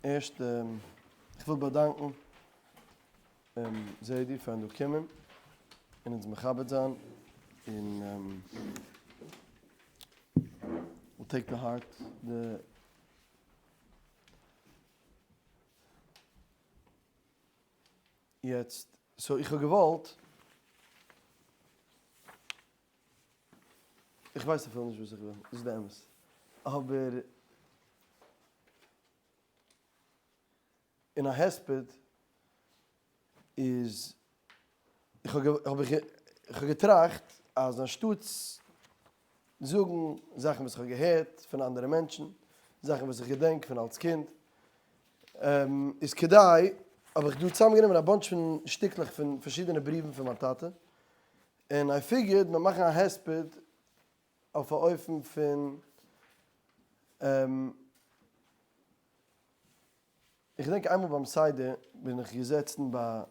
ערשט איך וויל באדאנקן זיידי פארן דא קומען און אונז מכבד זיין און we'll take to heart די יעצט so איך האב געוואלט איך ווייס אפילו נישט וואס איך וויל, דאס איז די אמת. אבער אין א הספד איז, איך האב איך האב געטראכט אז אנשטאטס זאגן זאכן וואס איך האב געהערט פון אנדערע מענטשן, זאכן וואס איך געדענק פון אלס קינד, איז כדאי, האב איך דא צוזאמגענומען א bunch פון שטיקלעך פון פארשידענע בריוון פון מיין טאטע, און I figured מיר מאכן א הספד אויף א אופן פון איך געדענק איינמאל ביים סדר בין איך געזעצן ביי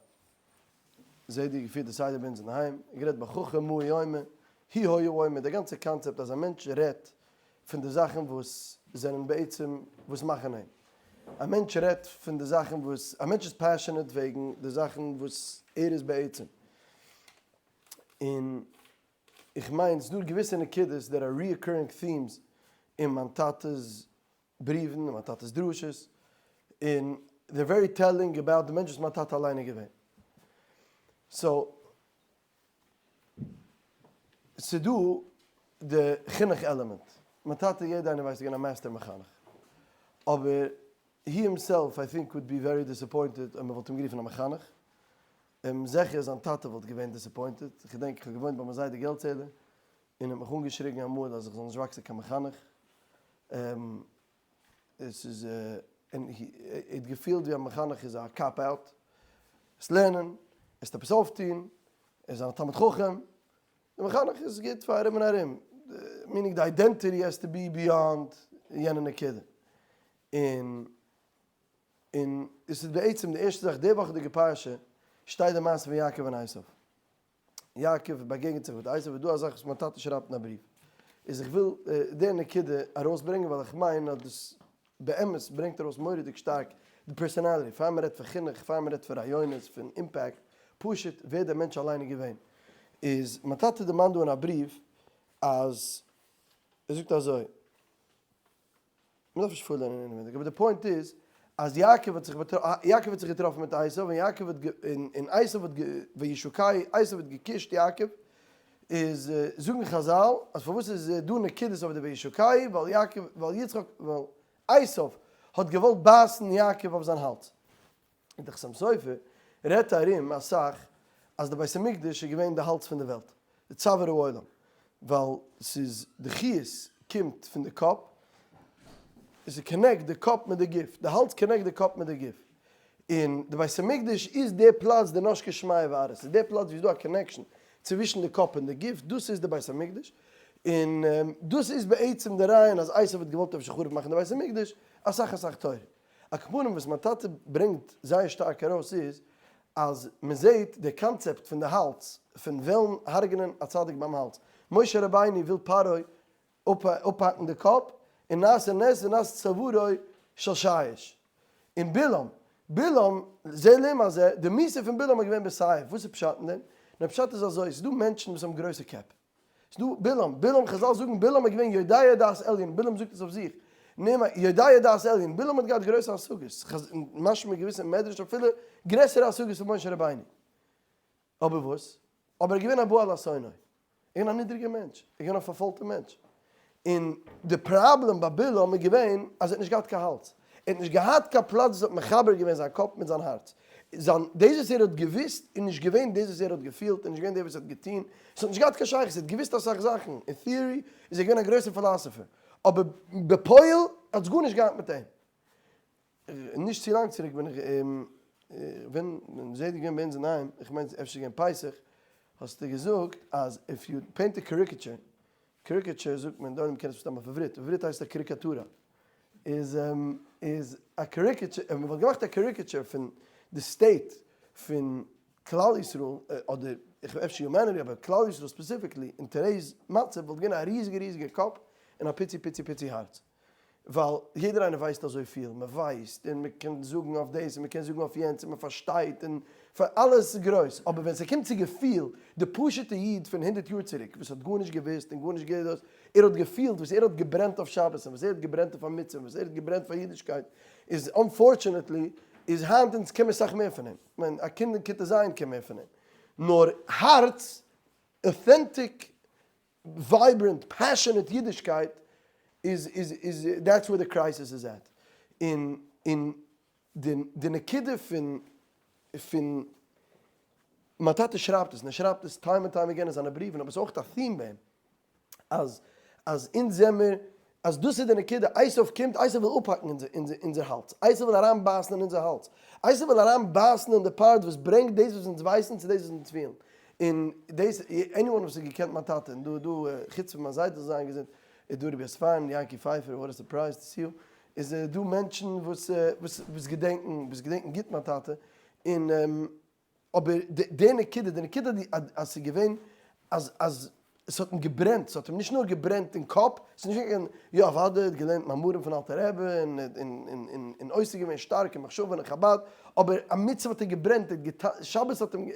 זיידי געפירט די סדר ביי אונז אינדערהיים, גערעדט בחכם מה הוא אומר, הוא היה אומר, די גאנצע קאנצעפט אז א מענטש רעדט פון די זאכן וואס זענען בעצם וואס מאכן אים, א מענטש רעדט פון די זאכן וואס, א מענטש איז passionate וועגן די זאכן וואס ער איז בעצם. און איך מיין ס'דא געוויסע נקודות that are reoccurring themes אין מיין טאטע'ס בריוון און מיין טאטע'ס דרשות, און they're very telling about די מענטש וואס מיין טאטע אליין איז געווען. so ס'דא די חינוך עלעמענט. מיין טאטע יעדער איינער ווייסט איז געווען א master מחנך. אבער he himself I think would be very disappointed אויב מ'וואלט אים גערופן א מחנך. און זיכער זיין טאטע וואלט געווען disappointed, איך געדענק איך האב געוואוינט ביי מיין זיידע געלדצעלער, און ער האט מיך אנגעשריגן אמאל אז איך זאל נישט וואקסן קיין מחנך, עס איז, און ער האט געפילט ווי א מחנך איז א cop out, עס לערנען, עס עפעס אויפטון, עס זיין א תלמיד חכם, די מחנך איז גוט פאר ארום און ארום, meaning די identity has to be beyond יענע נקודה, און. און עס איז בעצם די ערשטע זאך, די וואכעדיגע פרשה שטייט די מעשה פון יעקב און עשיו. יעקב באגעגנט זיך מיט עשיו, איז דא א זאך וואס מיין טאטע שרייבט אין א בריוו, איז איך וויל די נקודה ארויסברענגען ווייל איך מיין אז דאס באמת ברענגט ארויס מורא'דיג שטארק די personality, פאר מען רעדט פון חינוך, פאר מען רעדט פון רעיונות, פון impact, פשוט ווער דער מענטש אליין איז געווען. איז מיין טאטע דערמאנט דא אין א בריוו אז ער זאגט אזוי. מ'דארף נישט פארלערנען אינעווייניג, אבער די point איז אז יעקב האט זיך יעקב האט זיך געטראפן מיט עשיו און יעקב האט און עשיו האט וישקהו עשיו האט געקישט יעקב, איז זאגן חזל אז פארוואס איז דא נקודות אויף די וישקהו ווייל יעקב ווייל יצחק ווייל עשיו האט געוואלט בייסן יעקב אויף זיין האלז. און די חתם סופר רעדט ארום אסאך אז די בית המקדש איז געווען די האלז פון די וועלט, די צוואר העולם, ווייל ס'איז די חיות קומט פון די קאפ, און ס' connect די קאפ מיט די גוף, די האלז connect די קאפ מיט די גוף, און די בית המקדש איז די פלאץ די נשקא שמיא וארעא, ס'איז די פלאץ ווי ס'איז דא א connection צווישן די קאפ און די גוף, דאס איז די בית המקדש, און דאס איז בעצם די רעיון אז עשו האט געוואלט אפשר חרוב מאכן די בית המקדש, אסאך אסאך תורה. על כל פנים וואס מיין טאטע ברענגט זייער שטארק ארויס איז אז מען זעהט די קאנצעפט פון די האלז פון וועלן הרג'נען א צדיק ביים האלז, משה רבינו וויל פרעה אפהאקן די קאפ און נעשה נס ונעשה צווארו של שיש, און בלעם, בלעם זה לעומת זה, די מיתה פון בלעם איז געווען בסייף, וואס איז פשט אין דעם? נאר פשט איז אזוי, ס'איז דא מענטשן וואס האבן גרויסע קעפ, ס'דא בלעם, בלעם חזל זאגן בלעם איז געווען יודע דעת עליון, בלעם זאגט עס אויף זיך, נאמר יודע דעת עליון, בלעם האט געהאט גרויסע השגות, משמע געוויסע אין מדרש אפילו גרעסערע השגות פון משה רבינו, אבער וואס? אבער ער איז געווען א בא על אסונו, ער איז געווען א נידריגער מענטש, ער איז געווען א פארפוילטער מענטש, און די פראבלעם ביי בלעם איז געווען אז ער האט נישט געהאט קיין האלז, ער האט נישט געהאט קיין פלאץ וואס האט מחבר געווען זיין קאפ מיט זיין הארץ, זיין דאס וואס ער האט געוואוסט איז נישט געווען דאס וואס ער האט געפילט, איז נישט געווען דאס וואס ער האט געטון, עס האט נישט געהאט קיין שייכות, ער האט געוואוסט אסאך זאכן, אין theory איז ער געווען א גרויסער philosopher, אבער בפועל האט עס גארנישט געהאט מיט אים. נישט צו לאנג צוריק בין איך ווען זיידי געווען ביי אונז אינדערהיים, איך מיין אפשר געווען פסח, האסטו געזאגט אז if you paint a caricature, caricature זאגט מען, דער עולם קען עס מסתם אויף עברית, עברית הייסט א קריקאטורא, איז איז א caricature, אויב מען וואלט געמאכט א caricature פון די state פון כלל ישראל, אדער אפשר humanity אבער כלל ישראל specifically אין today's מצב וואלט געווען א ריזיגע ריזיגע קאפ און א פיצי פיצי פיצי הארץ. ווייל יעדער איינער ווייסט אזויפיל, מען ווייסט און מען קען זאגן אויף דאס און מען קען זאגן אויף יענץ און מען פארשטייט און אלעס איז גרויס, אבער ווען ס'קומט צו געפיל, די פשוט'ע איד פון 100 יאר צוריק וואס האט גארנישט געוואוסט און גארנישט געדאס, ער האט געפילט וואס ער האט געברענט אויף שבת און וואס ער האט געברענט אויף א מצוה און וואס ער האט געברענט פאר אידישקייט, איז unfortunately איז היינט אונז קען מען סאך מער פון אים, כ'מיין א קינד אין כיתה ז' קען מער פון אים, נאר הארץ, authentic vibrant passionate אידישקייט איז איז איז that's where the crisis is at, און און די די נקודה פון פון מיין טאטע שרייבט עס און ער שרייבט עס time and time again אין זיינע בריוון אבער עס איז אויך א theme ביי אים אז אז אונז זעמיר אז דאס איז די נקודה, עשיו קומט, עשיו וויל אפהאקן אונזער האלז, עשיו וויל אריינבייסן אין אונזער האלז, עשיו וויל אריינבייסן אין די part וואס ברענגט דאס וואס אונז ווייסן צו דאס וואס אונז פילן, און דאס, anyone וואס האט געקענט מיין טאטע, און דא דא חוץ פון מיין זיידע זאל זיין געזונט, איז דא רבי יוסף יענקי פייפער, what a surprise to see you, איז דא מענטשן וואס וואס געדענקן, וואס געדענקן גוט מיין טאטע, און אבער די נקודה, די נקודה אז ס'איז געווען אז אז ס'האט אים געברענט, ס'האט אים נישט נאר געברענט אין קאפ, ס'איז נישט געווען, יא אוודאי ער האט געלערנט מאמרים פון אלטער רבי און און און עוסק געווען שטארק אין מחשבה און חבד, אבער א מצוה האט ער געברענט, ער האט געטאנצט, שבת האט אים,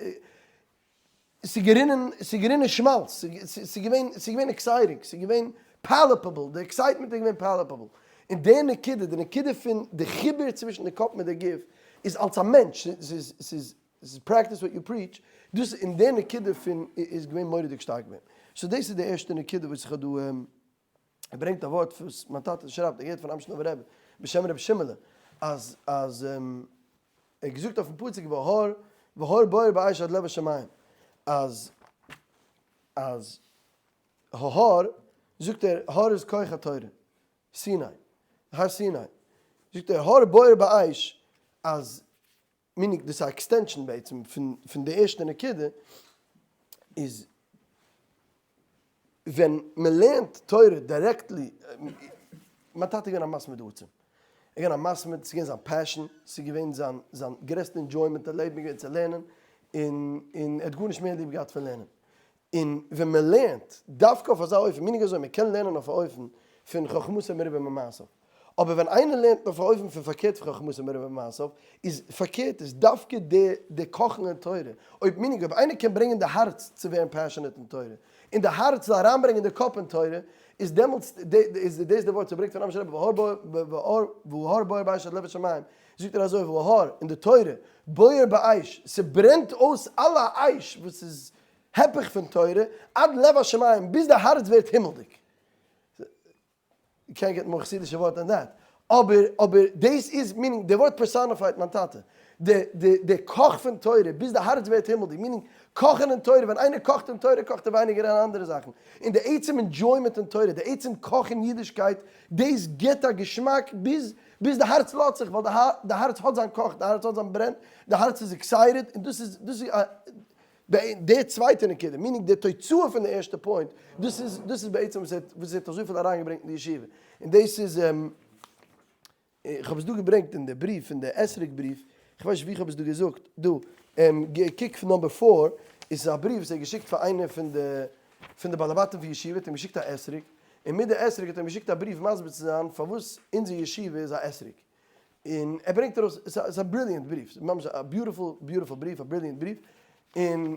ס'איז גערינען, ס'איז גערינען שמאלץ, ס'איז געווען, ס'איז געווען exciting, ס'איז געווען palpable, די excitement איז געווען palpable. און די נקודה, די נקודה פון די חיבור צווישן די קאפ מיט די גוף, איז אלס א מענטש, ס'איז, ס'איז, ס'איז practice what you preach, דאס אין די נקודה פון איז געווען מורא'דיג שטארק ביי אים. so דאס איז די ערשטע נקודה וואס איך האב דא, ער ברענגט א ווארט וואס מיין טאטע שרייבט, ער געהערט פון אמשינאווער רבי בשם רבי שמעלע, אז אז ער האט געזאגט אויפן פסוק וההר וההר בוער באש עד לב השמים, אז אז ההר, זאגט ער, הר איז כח התורה, סיני, הר סיני, זאגט ער, הר בוער באש, אז meaning דאס איז א extension בעצם פון פון די ערשטע נקודה, איז ווען מען לערנט תורה directly, מיין טאטע איז געווען א מתמיד עצום, ער איז געווען א מתמיד, ס'איז געווען זיין passion, ס'איז געווען זיין זיין גרעסטע enjoyment אין לעבן איז געווען צו לערנען, און און ער האט גארנישט מער ליב געהאט פון לערנען. און ווען מען לערנט דווקא אויף אזא אופן, meaning אזוי, מען קען לערנען אויף א אופן פון חכמתו מרובה ממעשיו, אבער ווען איינער לערנט אויף א אופן פון פארקערט פון חכמתו מרובה ממעשיו, איז פארקערט איז דווקא די די קאכן אין תורה, אויב meaning אויב איינער קען ברענגען די הארץ צו ווערן passionate אין תורה, און די הארץ זאל אריינברענגען די קאפ אין תורה, איז דעמאלטס איז דאס די ווארט וואס ברענגט פון אמשינאווער רבי וההר בוער באש עד לב השמים, זאגט ער אזוי וההר אין די תורה בוער באש, ס'ברענט אויס אלע אש וואס איז הפך פון תורה, עד לב השמים, ביז די הארץ ווערט הימלדיג. יו קענט געט מאר חסידישע ווארט דען דעט. אבער אבער דאס איז meaning די ווארט personified מיין טאטע. די די די קאך פון תורה ביז די הארץ ווערט הימלדיג, meaning קאכן אין תורה, ווען איינער קאכט אין תורה קאכט ער ווייניגער אין אנדערע זאכן. און די עצם enjoyment אין תורה, די עצם קאך אין אידישקייט, דאס גיבט א געשמאק ביז ביז די הארץ לאזט זיך, ווייל די הארץ האט זיין קאך, די הארץ האט זיין ברען, די הארץ איז excited, און דאס איז דאס איז א די צווייטע נקודה, meaning די תוצאה פון די ערשטע point, דאס איז דאס איז בעצם וואס ער האט וואס ער האט אזויפיל אריינגעברענגט אין די ישיבה, און דאס איז איך האב עס דא געברענגט אין די בריוו פון די אתרוג בריוו, איך ווייס נישט ווי איך האב עס דא געזאגט, דא, קוק פון number four, איז א בריוו וואס ער האט געשיקט פאר איינער פון די פון די בעלי בתים פון ישיבה, האט אים געשיקט א אתרוג, און מיט די אתרוג האט ער אים געשיקט א בריוו מסביר צו זיין פארוואס אונזער ישיבה איז א אתרוג, און ער ברענגט ארויס, ס'איז א brilliant בריוו, ס'איז ממש א beautiful beautiful בריוו, א brilliant בריוו, און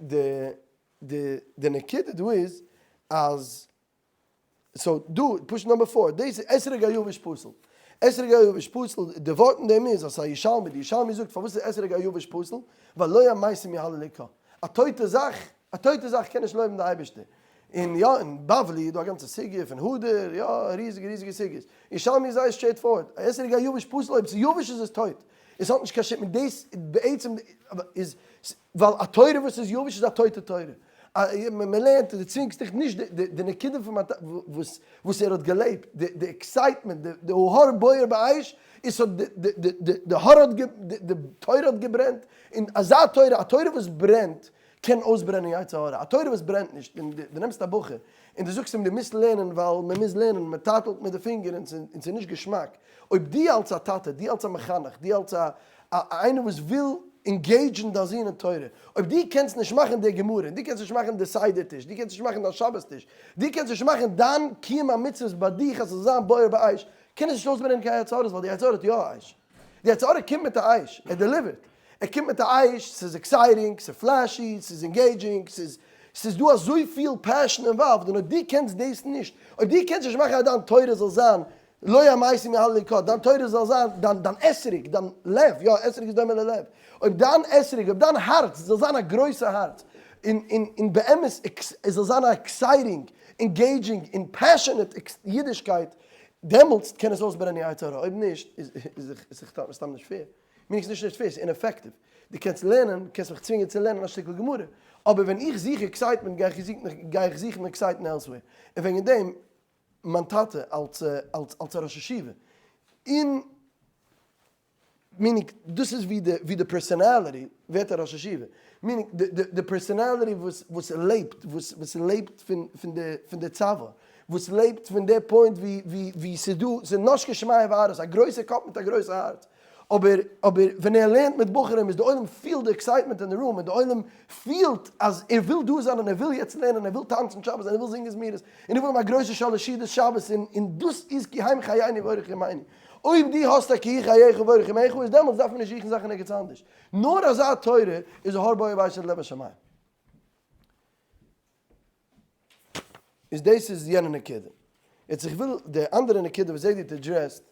די די די נקודה דא איז אז, so דא, פשוט number four, דאס איז אתרוג היבש פסול. אתרוג היבש פסול, די ווארט אין דעם איז אז ס'איז א ירושלמי, די ירושלמי זאגט פארוואס איז אתרוג היבש פסול, ווייל לא המתים יהללו קה. א טויטע זאך, א טויטע זאך קען נישט לויבן די אייבערשטער. און יא, אין בבלי איז דא א גאנצע סוגיא פון הדר, יא, ריזיגע ריזיגע סוגיות. ירושלמי איז זייער straight forward, אתרוג היבש פסול, אויב ס'איז יבש איז עס טויט. עס האט נישט קיין שום, דאס בעצם איז, ווייל א תורה וואס איז יבש איז א טויטע תורה. מען לערנט, דו צווינגסט דיך נישט, די נקודה פון וואס וואס ער האט געלעבט, די excitement, די ההר בוער באש, עס האט די הר האט די תורה האט געברענט, און אזא תורה, א תורה וואס ברענט, קען אויסברענען יצר הרע, א תורה וואס ברענט נישט, און דו נעמסט א בחור און דו זאגסט אים דו מוזט לערנען ווייל מען מוז לערנען, מען טייטלט מיט די פינגער און ס'איז נישט געשמאק, אויב דו אלס א טאטע, דו אלס א מחנך, דו אלס א איינער וואס וויל. engage ן דיין זון אין תורה, אויב דו קענסט נישט מאכן די גמרא, און דו קענסט נישט מאכן די סדר טיש, דו קענסט נישט מאכן דיין שבת טיש, דו קענסט נישט מאכן דיין קיום המצוות ביי דיך אז ס'זאל זיין בוער באש, קען עס נישט אויסברענען קיין יצר הרע'ס, ווייל די יצר הרע האט יא א אש. די יצר הרע קומט מיט א אש, ער deliver ט. ער קומט מיט א אש, ס'איז exciting, ס'איז flashy, ס'איז engaging, ס'איז ס'איז דא אזויפיל passion involved, און אויב דו קענסט דאס נישט, אויב דו קענסט נישט מאכן אז דיין תורה זאל זיין לא המתים יהללו קה, דיין תורה זאל זיין דיין דיין אתרוג, דיין לב, יא אתרוג איז דומה ללב, אויב דיין אתרוג, אויב דיין הארץ זאל זיין א גרויסע הארץ, און און און באמת עס זאל זיין א exciting, engaging, און passionate אידישקייט, דעמאלטס קען עס אויסברענען יצר הרע, אויב נישט איז איז עס סתם נישט fair. מיין איך נישט נישט fair, ס'איז ineffective. דו קענסט לערנען, קענסט מיך צווינגען צו לערנען א שטיקל גמרא, אבער ווען איך זוך excitement גיי איך זוכן excitement elsewhere. און וועגן דעם, מיין טאטע אלס אלס אלס א ראש ישיבה, און meaning דאס איז ווי די ווי די personality ווערט א ראש ישיבה, meaning די די די personality וואס וואס לעבט, וואס וואס לעבט פון פון די פון די צבא, וואס לעבט פון די point ווי ווי ווי ס'איז דא, ס'איז נשקו שמים וארץ, א גרויסע קאפ מיט א גרויסע הארץ, אבער אבער ווען ער לערנט מיט בחורים איז די עולם פילט די excitement אין די room און די עולם פילט אז ער וויל דא זיין און ער וויל יעצט לערנען און ער וויל טאנצן שבת און ער וויל זינגען זמירות און ער וויל האבן א גרויסע שלש סעודות שבת און און דאס איז כי הם חיינו ואורך ימינו. אויב דו האסט א כי הוא חייך ואורך ימיך איז דעמאלטס דארף מען נישט זוכן זאכן ערגעץ אנדערש. נאר אזא תורה איז ההר בוער באש לב השמים. איז דאס איז יענע נקודה. יעצט איך וויל די אנדערע נקודה וואס זיידי האט addressed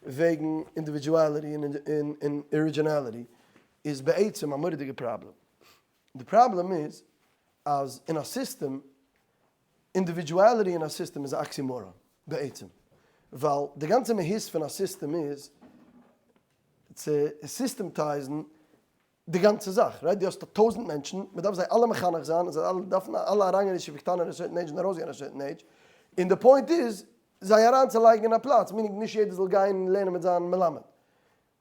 וועגן individuality און originality איז בעצם א מורא'דיגע פראבלעם. די פראבלעם איז אז אין א סיסטעם, individuality אין א סיסטעם איז א oxymoron בעצם. ווייל די גאנצע מהות פון א סיסטעם איז צו systematize ן די גאנצע זאך, right? דו האסט 1000 מענטשן, מען דארף זיי אלע מחנך זיין, און זיי אלע דארפן אלע אריינגיין אין ישיבה קטנה אין א certain age און ארויסגיין אין א certain age, און די point איז זיי אריינצולייגן אין א פלאץ, meaning נישט יעדער זאל גיין לערנען מיט זיין מלמד.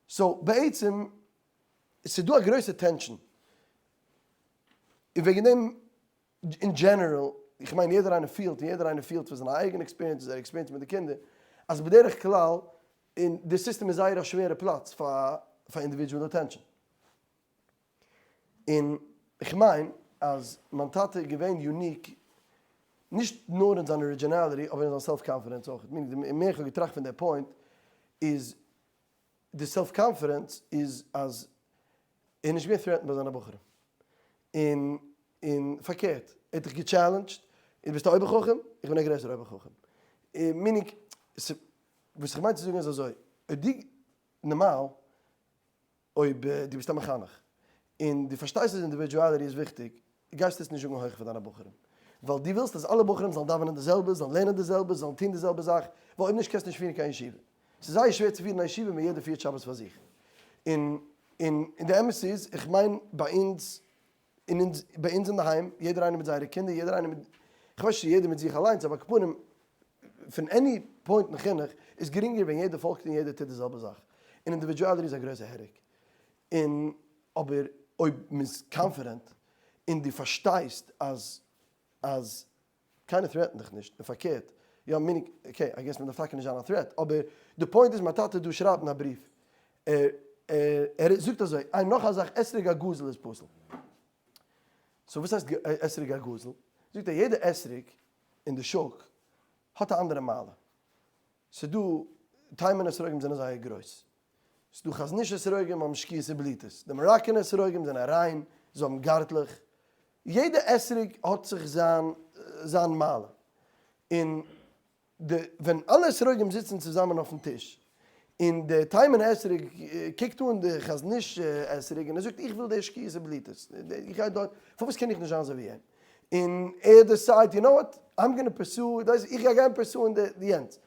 so בעצם ס'איז דא א גרויסע tension, און וועגן דעם אין general, איך מיין יעדער איינער פילט, און יעדער איינער פילט פון זיין אייגענע experience און זייער experience מיט די קינדער, אז בדרך כלל און די סיסטעם איז זייער א שווערע פלאץ פאר פאר individual attention. און איך מיין אז מיין טאטע איז געווען unique נישט נאר אין זיין originality אבער אין זיין self confidence אויך. meaning די מער איך האב געטראכט פון די point איז די self confidence איז אז ער איז נישט געווען threatened ביי זיינע בחורים. און און פארקערט ער האט דיך גע challenged, דו ביסט א אויבער חכם, איך בין א גרעסערע אויבער חכם. meaning וואס איך מיין צו זאגן איז אזוי, אויב דו, נארמאל, אויב דו ביסט א מחנך, און דו פארשטייסט אז individuality איז וויכטיג, גייסטו עס נישט זאגן הויך פאר דיינע בחורים. ווייל דו ווילסט אז אלע בחורים זאלן דאווענען די זעלבע, זאלן לערנען די זעלבע, זאלן טון די זעלבע זאך, ווייל אויב נישט קענסטו נישט פירן קיין ישיבה. ס'איז זייער שווער צו פירן א ישיבה ווען יעדער פירט שבת פאר זיך. און און די אמת איז, איך מיין ביי אונז, אין אונז, ביי אונז אינדערהיים, יעדער איינער מיט זייערע קינדער, יעדער איינער מיט, כ'ווייס נישט צו יעדער מיט זיך אליינס, אבער על כל פנים, פון any point אין חינוך, איז גרינגער ווען יעדער פאלגט און יעדער טוט די זעלבע זאך. און individuality איז א גרויסע headache. און אבער אויב מ'איז confident, און דו פארשטייסט אז אז קיינער threaten ט דיך נישט, און פארקערט, יא meaning, okay, I guess מ'דארף טאקע נישט זיין א threat, אבער די point איז מיין טאטע דא שרייבט אין א בריוו, ער ער זאגט אזוי, איין נאך א זאך אתרוג הגזול איז פסול. so וואס הייסט אתרוג הגזול? זאגט ער יעדע אתרוג אין די שוק האט א אנדערע מעלה. ס'דא תימן'ע אתרוגים זענען זייער גרויס, ס'דא חזנישע אתרוגים האבן שקיעות און בליטות, די מאראקענע אתרוגים זענען ריין, זיי האבן גארטלעך, יעדע אתרוג האט זיך זיין זיין מעלה, און די ווען אלע אתרוגים זיצן צוזאמען אויפן טיש, און די תימן'ע אתרוג קוקט אן די חזנישע אתרוג און ער זאגט איך וויל די שקיעות און בליטות, איך גיי דארט, פארוואס קען איך נישט זיין אזוי ווי אים? און ער decide ט you know what, I'm gonna pursue, דאס איך גיי גיין pursue ען די יענץ.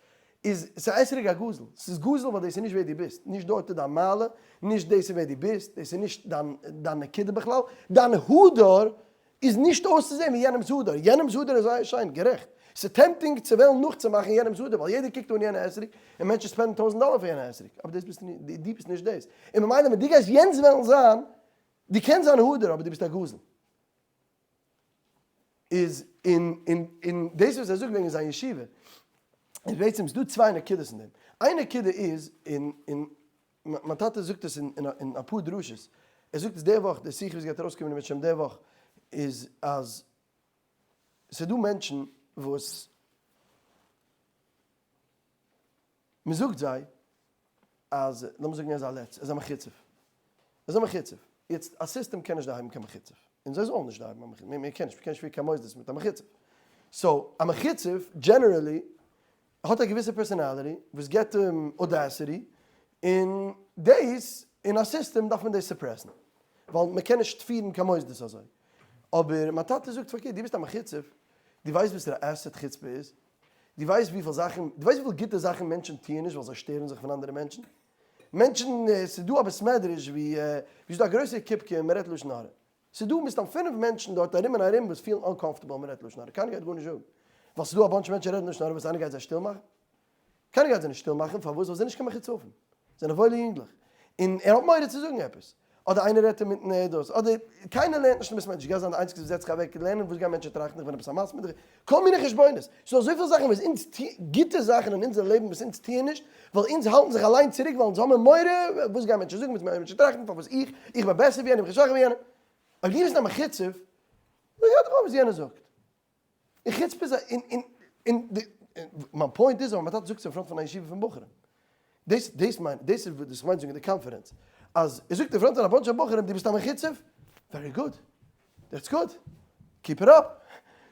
איז ס'איז אתרוג הגזול, ס'איז גזול ווייל דאס איז נישט ווער דו ביסט, נישט דארט איז דיין מעלה, נישט דאס איז ווער דו ביסט, דאס איז נישט דיין דיין נקודה בכלל, דיין הדר איז נישט אויסצוזען ווי יענעמ'ס הדר, יענעמ'ס הדר איז זייער שיין, גערעכט, ס'איז tempting צו וועלן נאכצומאכן יענעמ'ס הדר ווייל יעדער קוקט אן יענע אתרוג און מענטשן spend ן 1000 דאלער פאר יענע אתרוג, אבער דאס ביסטו נישט, דו ביסט נישט דאס, און ממילא ווען דו גייסט יענץ וועלן זיין, דו קענסט זיין הדר אבער דו ביסט א גזול. איז און און און דאס וואס ער זאגט וועגן זיין ישיבה איז בעצם ס'דא צוויי נקודות אין דעם. איין נקודה איז, און און מיין טאטע זאגט עס אין אין אפאר דרשות. ער זאגט עס די וואך, די שיחה וואס גייט ארויסקומען אם ירצה השם די וואך, איז אז ס'איז דא מענטשן וואס מ'זאגט זיי אז, לאמיר זאגן ער איז א לץ, ער איז א מחוצף, ער איז א מחוצף, יעצט א סיסטעם קען נישט דערהייבן קיין מחוצף, און זיי זאלן נישט דערהייבן א מחוצף, מען קען נישט, מען קען נישט פירן קיין מוסדות מיט א מחוצף, so א מחוצף generally האט א געוויסע personality וואס געבט אים audacity, און דאס אין א סיסטעם דארף מען דאס suppress ן, ווייל מען קען נישט פירן קיין מוסדות אזוי. אבער מיין טאטע זאגט פארקערט, דו ביסט א מחוצף, דו ווייסט וואס א asset חוצפה איז? דו ווייסט וויפיל זאכן, דו ווייסט וויפיל גוטע זאכן מענטשן טוען נישט ווייל זיי שטערן זיך פון אנדערע מענטשן? מענטשן, ס'איז דא א בית מדרש ווי ס'איז דא א גרויסע קופקע און מ'רעדט לשון הרע. ס'איז דא מסתם פינף מענטשן דארט ארום און ארום וואס פילן uncomfortable אז מ'רעדט לשון הרע, קיינער גייט גארנישט זאגן, ווייל ס'איז דא א bunch מענטשן רעדן לשון הרע וואס איינער גייט זיי שטיל מאכן? קיינער גייט זיי נישט שטיל מאכן, פארוואס? ווייל זיי זענען נישט קיין מחוצפים, זיי זענען וואוילע יונגלעך, און ער האט מורא צו זאגן עפעס, אדער איינער רעדט אים מיטן עדות, אדער קיינער לערנט נישט אין בית מדרש, גיי זיין די איינציגסטע וואס זעצט זיך אוועק לערנען, וואס גייען מענטשן טראכטן, איך בין עפעס א מתמיד, כל מיני חשבונות, ס'איז דא אזויפיל זאכן וואס אונז גוטע זאכן אין אונזער לעבן וואס אונז טוען נישט, ווייל אונז האלטן זיך אליין צוריק ווייל אונז האבן מורא, וואס גייען מענטשן זאגן, וואס גייען מענטשן טראכטן, פארוואס איך, איך בין בעסער ווי יענעם, איך בין שוואכער ווי יענעם. אויב דו ביסט א מחוצף, נו יא דאך וואס יענער זאגט. און חוצפה איז א און און און די מיין point איז אבער מיין טאטע זאגט עס אין front פון א ישיבה פון בחורים. דאס דאס מיין דאס איז וואס איך מיין צו זאגן אין די קאנפערענץ. אז ער זאגט אין front פון א bunch of בחורים דו ביסט א מחוצף? very good. that's good. keep it up.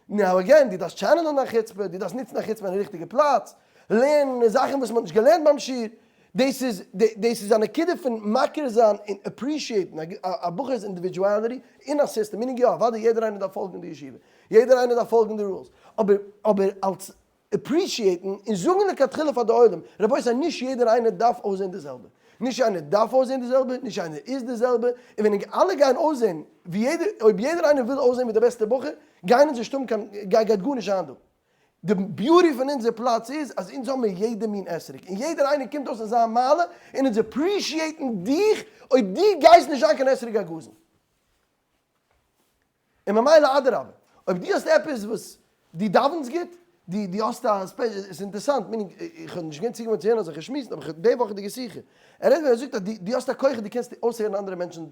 now again, דו דארפסט channel ען דיין חוצפה, דו דארפסט נוצן דיין חוצפה אין די ריכטיגע פלאץ. לערן זאכן וואס מען האט נישט געלערנט ביים שיעור. דאס איז דאס איז א נקודה פון מכיר זיין און appreciate ן א בחור'ס individuality אין א סיסטעם, meaning יא, אוודאי יעדער איינער דארף פאלגן די ישיבה, יעדער איינער דארף פאלגן די rules, אבער אבער אלס appreciate ן און זאגן לכתחילה פאר די עולם, רבותי נישט יעדער איינער דארף אויסזען די זעלבע, נישט איינער דארף אויסזען די זעלבע, נישט איינער איז די זעלבע, און ווען ענק אלע גייען אויסזען ווי יעדער, אויב יעדער איינער וויל אויסזען ווי די בעסטע בחור, גייען אונז נישט האבן קיין, גייט גארנישט זיין דא. די beauty פון אונזער פלאץ איז אז אונז האמיר יעדע מין אתרוג און יעדער איינער קומט אויס אין זיין מעלה און אונז appreciate ן דיך אויב דו גייסט נישט זיין קיין אתרוג הגזול. און ממילא אדרבה אויב דו האסט עפעס וואס דו דאווענסט גוט, דו דו האסט א ספע, ס'איז אינטערסאנט, meaning איך האב נישט געווען צוגעוואוינט צו הערן אזעלכע שמועסן אבער די וואכעדיגע שיחה, ער רעדט ווען ער זאגט אז דו דו האסט א כח דו קענסט אויסהערן אנדערע מענטשן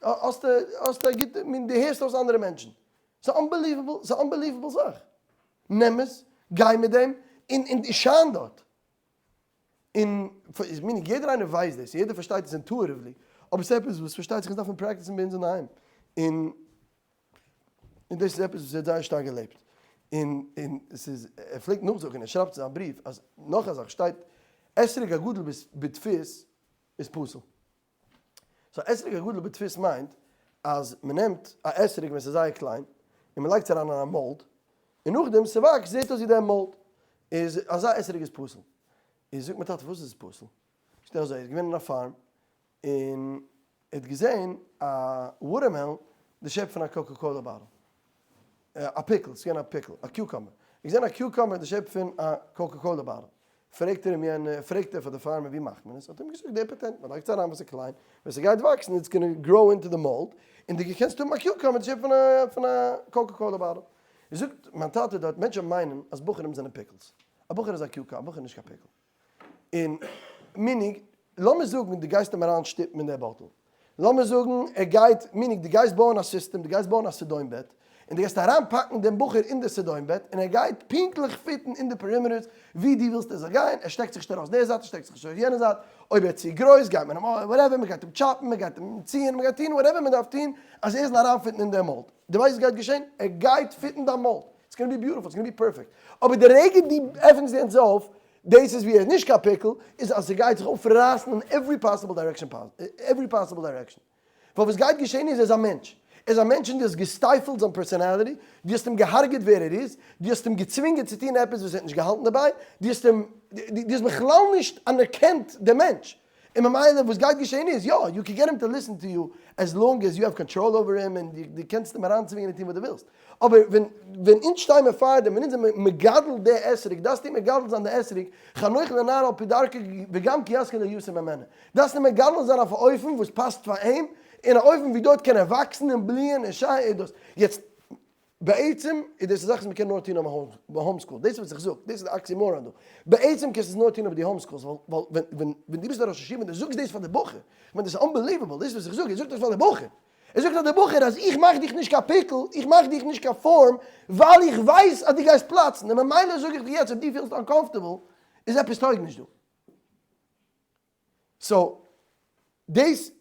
האסט האסט א גוטע מין דו הערסט אויס אנדערע מענטשן. ס'איז unbelievable, ס'איז א unbelievable זאך. נעם עס, גיי מיט דעם, און און shine דארט. און meaning יעדער איינער ווייסט דאס, יעדער פארשטייט עס intuitively, אבער ס'איז עפעס וואס פארשטייט זיך אונז דארפן practice ן ביי אונז אינדערהיים. און און דאס איז עפעס וואס ער האט זייער שטארק געלעבט. און און ס'איז, ער פלעגט נאכזאגן, ער שרייבט אין זיין בריוו אז נאך א זאך שטייט אתרוג הגדול בדפוס איז פסול. so אתרוג הגדול בדפוס מיינט אז מ'נעמט א אתרוג ווען ס'איז זייער קליין און מ'לייגט עס אריין אין א mold און נאכדעם ס'וואקסט זעט אויס ווי דער mold איז אזא אתרוג איז פסול. איז זאגט מיין טאטע פארוואס איז עס פסול? זאגט ער אזוי ער איז געווען אין א farm און ער האט געזען א watermelon די shape פון א Coca Cola bottle א pickle, ס'איז געווען א pickle, א cucumber, ער האט געזען א cucumber די shape פון א Coca Cola bottle, פרעגט ער אים יענער, פרעגט ער פאר די farmer ווי מאכט מען עס, האט ער אים געזאגט די פאטענט, מען לייגט עס אריין ווען ס'איז קליין, ווען ס'גייט וואקסן it's gonna grow into the mold, און דו קענסט האבן א cucumber די shape פון א פון א Coca Cola bottle. זאגט מיין טאטע דארט, מענטשן מיינען אז בחורים זענען pickles, א בחור איז א cucumber, א בחור איז נישט קיין pickle. און meaning, לאמיר זאגן דו גייסט אים אריין שטופן אין דער bottle, לאמיר זאגן ער גייט, meaning דו גייסט בויען א סיסטעם, דו גייסט בויען א סדום בעט, און דו גייסט אריין פאקן דעם בחור אין די סדום בעט, און ער גייט פונקטליך fit ן אין די perimeters ווי דו ווילסט ער זאל גיין, ער שטעקט זיך נישט ארויס די זייט, ער שטעקט זיך נישט ארויס יענע זייט, אויב ער איז צו גרויס גייט מען אים whatever, מען גייט אים chop ן, מען גייט אים ציען, מען גייט טון whatever מען דארף טון אז ער זאל אריין fit ן אין דעם mold. דו ווייסט וואס גייט געשען? ער גייט fit ן דיין mold, it's gonna be beautiful, it's gonna be perfect, אבער די רגע דו עפענסט די הענט אויף, דאס איז ווי ער איז נישט קיין pickle, איז אז ס'גייט זיך אויפרייסן אין every possible direction every possible direction. ווייל וואס גייט געשען איז ער איז א מענטש, ער איז א מענטש און דו האסט גע stifle ט זיין personality, דו האסט אים געהארגעט ווער ער איז, דו האסט אים געצווינגען צו טון עפעס וואס ער האט נישט געהאלטן דערביי, דו האסט אים, דו האסט בכלל נישט אנערקענט דעם מענטש, און ממילא וואס גייט געשען איז, יא, you can get him to listen to you as long as you have control over him און דו קענסט אים אריינצווינגען און טון וואס דו ווילסט. אבער ווען ווען אונז שטיי מיר פאר דעם, ווען אונז זעמיר מגדל די אתרוג, דארפסטו מגדל זיין די אתרוג, חנוך לנער על פי דרכו וגם כי יזקין לא יסור ממנה. דארפסטו מגדל זיין אויף א אופן וואס פאסט פאר אים, און א אופן ווי דארט קען ער וואקסן און בליען און שיין און דאס. יעצט. בעצם איז דאס א זאך וואס מ'קען נאר טון אויב מ'האט home school, דאס איז וואס איך זאג, דאס איז די oxymoron דא, בעצם קענסטו עס נאר טון אויב דו home school סט, ווייל ווען דו ביסט א ראש ישיבה און דו זאגסט דאס פאר די בחור, כ'מיין דאס איז unbelievable, דאס איז וואס איך זאג, ער זאגט דאס פאר די בחור, ער זאגט פאר די בחור אז איך מאך דיך נישט קיין פיקל, איך מאך דיך נישט קיין form, ווייל איך ווייס אז דו גייסט פלאצן, און ממילא זאג איך דיר יעצט אויב דו פילסט uncomfortable איז עפעס טויג נישט דא. so דאס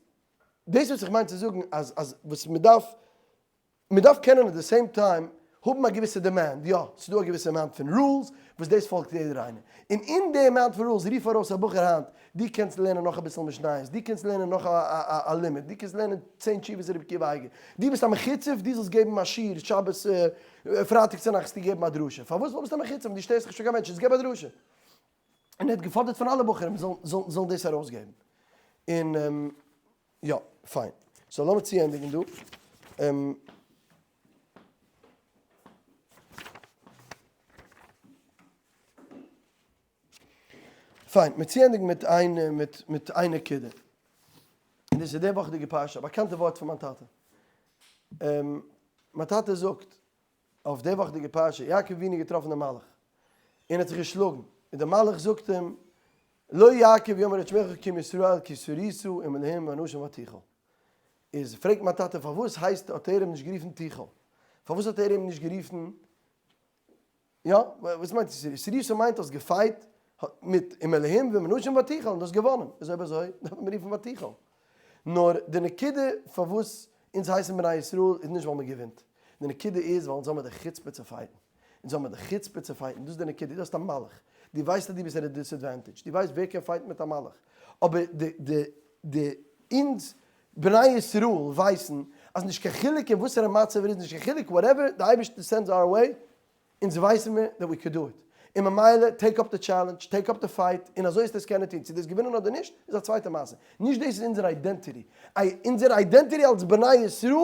דאס וואס איך מיין צו זאגן אז אז וואס מען דארף מען דארף קענען at the same time האבן א געוויסע demand, יא ס'איז דא א געוויסע amount פון rules וואס דאס פאלגט יעדער איינער, און אין די amount פון rules רוף ארויס א בחור היינט, דו קענסט לערנען נאך אביסל משניות, דו קענסט לערנען נאך א לימוד, דו קענסט לערנען צען תשובות רבי עקיבא אייגער, דו ביסט א מחוצף דו זאלסט געבן א שיעור שבת פרייטאג צונאכטס דו געבן א דרשה, פארוואס ווייל ביסט א מחוצף דו שטערסט זיך נישט פאר קיין מענטש, יעצט געב א דרשה. און ער האט געפאדערט פון אלע בחורים זאלן דאס ארויסגעבן. און יא, פיין. so לאמיר צוענדיגן דא. פיין, מיר צוענדיגן מיט איין מיט איין נקודה. און דאס איז די וואכעדיגע פרשה, א באקאנטע ווארט פון מיין טאטע. מיין טאטע זאגט אויף די וואכעדיגע פרשה, יעקב אבינו געטראפן דעם מלאך, און האט זיך געשלאגן, און דער מלאך זאגט אים, לא יעקב יאמר את שמך כי אם ישראל כי שרית עם אלהים ואנשים ותוכל. איז פרעגט מיין טאטע פארוואס הייסט האט ער אים נישט גערופן תוכל? פארוואס האט ער אים נישט גערופן יא, וואס מיינט שרית? שרית מיינט האסט גע fight מיט עם אלהים ועם אנשים ותוכל און דו האסט געוואנען, איז אויב אזוי דארף מען רופן ותוכל. נאר די נקודה פארוואס אונז הייסן בני ישראל איז נישט ווייל מען געווינט, די נקודה איז ווייל אונז האבן די חוצפה צו fight ן, אונז האבן די חוצפה צו fight ן, דאס איז די נקודה, דו האסט א מלאך, דו ווייסט אז דו ביסט at a disadvantage, דו ווייסט ווער קען fight ן מיט א מלאך, אבער די די די אונז בני ישראל ווייסן אז נישט קיין חילוק אין וואסערע מצב ער איז, נישט קיין חילוק whatever די אייבערשטער sends our way, אונז ווייסן מיר that we could do it, און ממילא take up the challenge, take up the fight, און אזוי וועסטו עס קענען טון, צו דאס געווינען אדער נישט איז א צווייטע מעשה, נישט דאס איז אונזער identity, אונזער identity אלס בני ישראל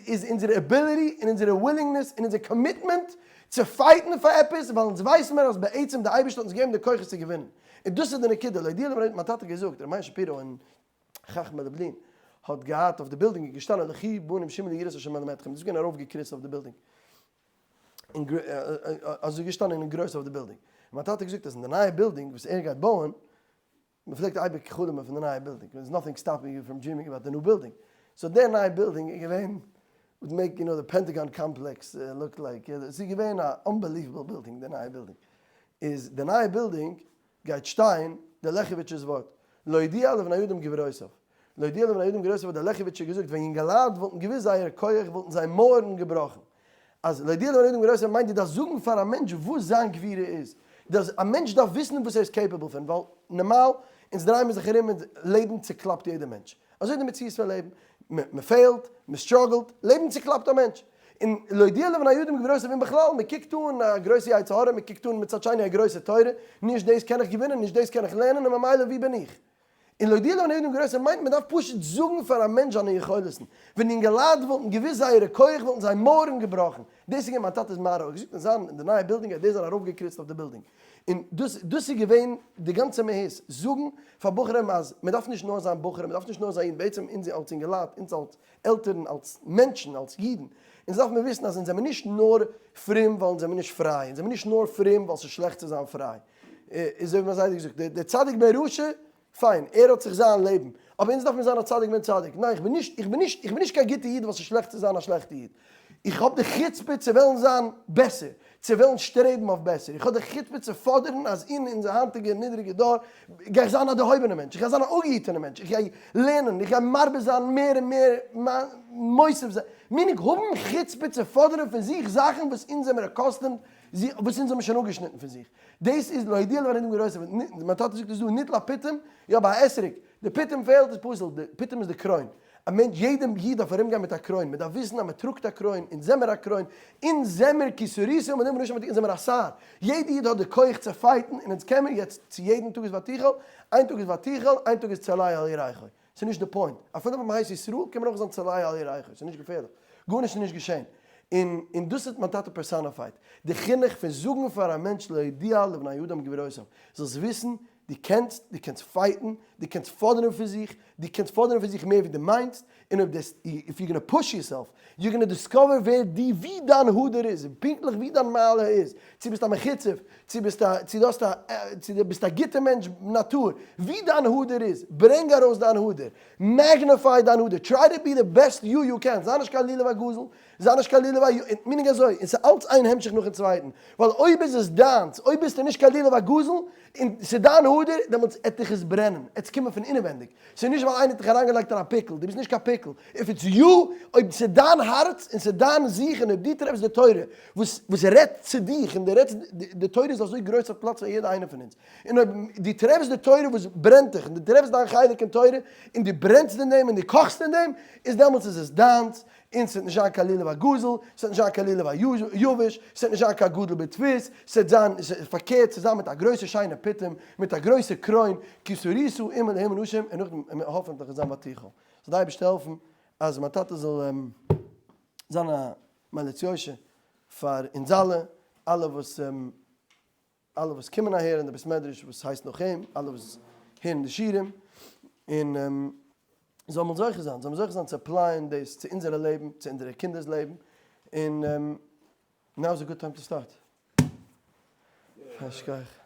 איז אונזער ability און אונזערע willingness און אונזער commitment צו fight ן פאר עפעס, ווייל אונז ווייסן מיר אז בעצם די אייבערשטער האט אונז געגעבן די כוחות צו געווינען, און דאס איז די נקודה, להודיע לבני, מיין טאטע האט געזאגט, ר' מאיר שפירא אין חכמי לובלין האט געהאט אויף די בילדינג איז געשטאנען לכו בנים שמעו ליראת השם אלהיכם, דאס איז געווען ארויפגעקריצט אויף די בילדינג, אזוי געשטאנען אין גרויס אויף די בילדינג, און מיין טאטע האט געזאגט אז אין די נייע בילדינג וואס ער גייט בויען, מען פלעגט אייביג חלומ'ען פון די נייע בילדינג, there is nothing stopping you from dreaming about the new building, so דער נייע בילדינג איז געווען would make you know the Pentagon complex look like, עס איז געווען א unbelievable בילדינג די נייע בילדינג, איז די נייע בילדינג גייט שטיין דער לעכעוויטשער'ס ווארט, להודיע לבני אדם גבורותיו. להודיע לבני אדם גבורותיו האט דער לעכעוויטשער געזאגט, ווען יונגעלייט וואלטן געוואוסט זייער כח וואלטן זיי מויערן געבראכן. אז להודיע לבני אדם גבורותיו מיינט דו דארפסט זאגן פאר א מענטש וואס זיין גבורה איז. דאס א מענטש דארף וויסן וואס ער איז capable פון, ווייל נארמאל אונז דרייען מיר זיך ארום און לעבן צוקלאפט יעדער מענטש. אזוי איז די מציאות פון לעבן. מען fail ט, מען struggle ט, לעבן צוקלאפט א מענטש. און להודיע לבני אדם גבורותיו און בכלל, מען קוקט אן א גרויסע יצר הרע, מען קוקט אן מצד שני א גרויסע תורה, נישט דאס קען איך געווינען, נישט דאס קען איך לערנען, און ממילא ווי בין איך? און להודיע לבני אדם גבורותיו מיינט מען דארף פשוט זאגן פאר א מענטש זיינע יכולת'ן. ווען אינגעלייט וואלטן געוואוסט זייערע כח וואלטן זיי מויערן געבראכן. דאס איז געווען מיין טאטע'ס מאטא, ער האט געזאגט אין זיין אין די נייע בילדינג גייט דאס זיין ארויפגעקריצט אויף די בילדינג. און דאס דאס איז געווען די גאנצע מהות, זאגן פאר בחורים אז מען דארף נישט נאר זיין בחורים, מען דארף נישט נאר זיין אידן, בעצם אונז אלס אינגעלייט, אונז אלס עלטערן, אלס מענטשן, אלס אידן, אונז דארף מיר וויסן אז אונז זעמיר נישט נאר פרום ווייל אונז זעמיר נישט פריי, אונז זעמיר נישט נאר פרום ווייל ס'איז שלעכט צו זיין פריי. איז אזוי ווי מיין זיידע האט געזאגט, דער צדיק בן רשע, פיין, ער האט זיך זיין לעבן, אבער אונז דארף מיר זיין א צדיק בן צדיק, ניין איך בין נישט, איך בין נישט, איך בין נישט קיין גוטע איד ווייל ס'איז שלעכט צו זיין א שלעכטע איד, איך האב די חוצפה צו וועלן זיין בעסער, צו וועלן שטרעבן אויף בעסער, איך האב די חוצפה צו פאדערן אז אין אונזער היינטיגע נידריגע דור גיי איך זיין א דערהויבענע מענטש, איך גיי זיין א אפגעהיטענע מענטש, איך גיי לערנען, איך גיי מרבה זיין מער און מער, מוסיף זיין, meaning האבן חוצפה צו פאדערן פון זיך זאכן וואס אונז זעמיר accustomed, וואס אונז האבן שוין אפגעשניטן פון זיך. דאס איז להודיע לבני אדם גבורותיו, מיין טאטע זאגט עס דא, ניטל הפיטום, יא ביי א אתרוג, די פיטום פעלט איז פסול, די פיטום איז די קרוין, א מענטש יעדע איד דארף ארום גיין מיט א קרוין, מען דארף וויסן אז מען טראגט א קרוין, אונז זעמער א קרוין, אונז זעמער כי שרית עם אלהים ואנשים אונז זעמער א שר, יעדע איד האט די כח צו fight ן, און אונז קען מיר יעצט צו יעדן טאג איז ותוכל, איין טאג איז ותוכל, איין טאג איז צולע על ירכו. ס'איז נישט די point. אפילו ווען מ'הייסט ישראל קען מען אויך זיין צולע על ירכו, ס'איז נישט געפערליך. גארנישט איז נישט געשען. און און דאס האט מיין טאטע personified. די חינוך פון זאגן פאר א מענטש להודיע לבני אדם גבורותיו. זאלסט וויסן. דו קענסט, דו קענסט fight ן, דו קענסט פאדערן פון זיך, דו קענסט פאדערן פון זיך מער ווי דו מיינסט, און אויב דאס, if you gonna push yourself, you gonna discover ווער דו, ווי דיין הדר איז, און פונקטליך ווי דיין מעלה איז, צו ביסט א מחוצף, צו ביסט א, צו דו האסט א, צו דו ביסט א גוטע מענטש נאטור, ווי דיין הדר איז, ברענג ארויס דיין הדר, magnify דיין הדר, try to be the best you you can, זיי נישט קיין לולב הגזול, זיי נישט קיין לולב ה, meaning אזוי, און ס'איז אלץ איין המשך נאכן צווייטן, ווייל אויב איז עס דיינס, אויב ביסטו נישט קיין לולב הגזול, און ס'איז דיין הדר, דעמאלטס עט דיך עס ברענען, עט עס קומען פון אינעווענדיג, ס'איז נישט ווייל איינער האט דיך אריינגעלייגט אין א pickle, דו ביסט נישט קיין pickle, if it's you, אויב ס'איז דיין הארץ און ס'איז דיין זיך און אויב דו טרעפסט די תורה וואס וואס רעדט צו דיך און די רעדסט, די תורה איז אזוי גרויס אויף פלאץ פאר יעדע איינער פון אונז, און אויב דו טרעפסט די תורה וואס ברענט דיך און דו טרעפסט דיין חלק אין תורה און דו ברענסט אין דעם און דו קאכסט אין דעם, איז דעמאלטס איז עס דיינס, און ס'וועט נישט זיין קיין לולב הגזול, ס'וועט נישט זיין קיין לולב היבש, ס'וועט נישט זיין קיין גדול בדפוס, ס'וועט זיין פארקערט, ס'וועט זיין מיט א גרויסע שיינע פיטום, מיט א גרויסע קרוין, כי שרית עם אלהים אנשים, און נאכדעם האפענטליך וועט זיין ותוכל. זאל די אייבערשטער העלפן אז מיין טאטע זאל זיין א מליץ יושר פאר אונז אלע, אלע וואס אלע וואס קומען אהער אין די בית מדרש וואס הייסט נאך אים, אלע וואס הערן די שיעורים, און זאל מען זוכה זיין, זאל מען זוכה זיין צו apply ען דאס צו אונזערע לעבן, צו אונזערע קינדער'ס לעבן, און now is a good time to start. שכוח.